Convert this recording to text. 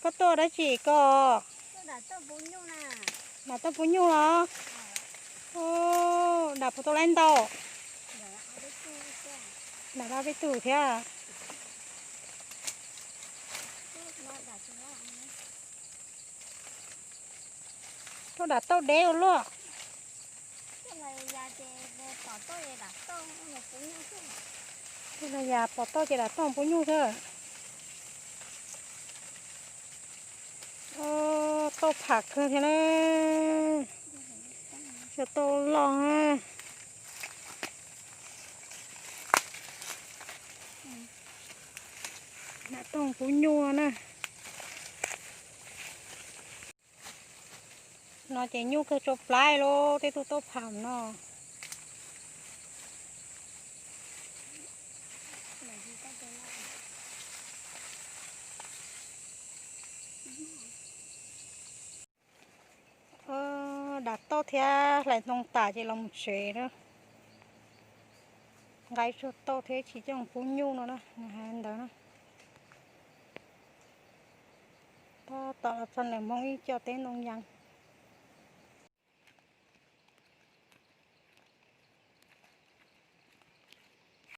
Koj tuaj dab tsi koj? Dam tauj puv nyuj los? Dam puas tau laib ntau? Dam ob peb tug thiab. Tuaj dam tauj deb ua luaj. Tuaj los yas pom tauj ces dam tauj puv nyuj xwb. Tauj pham kawg thiab na. Cov tauj loj na. Dam tauj puv nyuj na. No ces nyuj kawg tsau plab lawm, tej tug tauj pham no. Dam tauj thiab hlais ntoo tas ces los mus tsev na. Nqa ib tsuag tauj thiab ib tsis coj mus pub nyuj no na, nws hais ntawd na. Tab tom los txog nws Hmoob ib co teb ntoo yas.